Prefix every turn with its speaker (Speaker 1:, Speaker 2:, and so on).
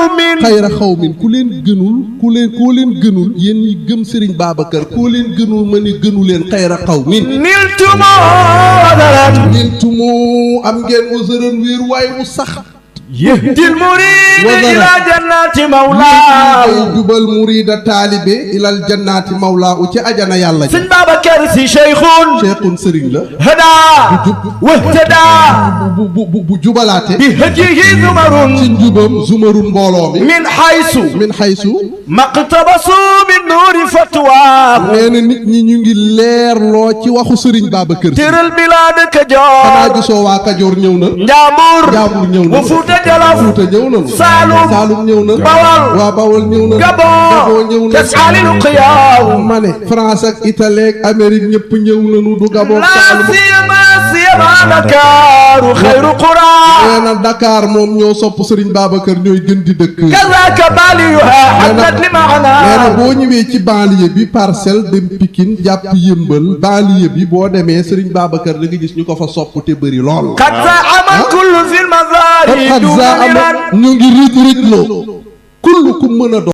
Speaker 1: xawmin
Speaker 2: xayra xawmin ku leen gënul yéen ñi gëm Serigne Babacar koo leen gënul ma ni gënu leen xayra xawmin
Speaker 1: niltumo wadaran
Speaker 2: niltumo am ngeen wasaran wéer waay wu sax
Speaker 1: yahdil murid ila jannati mawlaa
Speaker 2: jubal murida taalibe ilal jannati mawlaa u ci ajana yàlla
Speaker 1: sëñ Babacar Si cheikhun
Speaker 2: sëriñ la
Speaker 1: hada wahtada
Speaker 2: bu jubalaate
Speaker 1: bi hadihi zumarun
Speaker 2: ci njubam zumarun mbooloo mi
Speaker 1: min haysu maqtabasu min nuuri fatwa
Speaker 2: nee na nit ñi ñu ngi leerloo ci waxu Serigne Babacar Si
Speaker 1: tëral bilaad Kajoor
Speaker 2: xanaa gisoo waa Kajoor ñëw na
Speaker 1: Njaambur
Speaker 2: ñëw na
Speaker 1: Fuuta Jolof
Speaker 2: Fuuta ñëw na Saalum ñëw na Bawal ñëw na Gabon ñëw na
Speaker 1: tasalilu qiyaaw
Speaker 2: ma ne France ak Italie ak Amérique ñëpp ñëw nañu du Gabon
Speaker 1: siyama Dakaaru xayru quraa
Speaker 2: nee na Dakar moom ñoo sopp Serigne Babacar ñooy gën di dëkk
Speaker 1: kazaaka baliyuha hadat li maana
Speaker 2: nee na boo ñëwee ci banlieue bi Parcelles dem Pikine jàpp Yëmbal banlieue bi boo demee Serigne Babacar da nga gis ñu ko fa sopp te bëri lool
Speaker 1: qad zaama kullu fil mazaari
Speaker 2: ñu ngi rij loo kullu ku mën a doon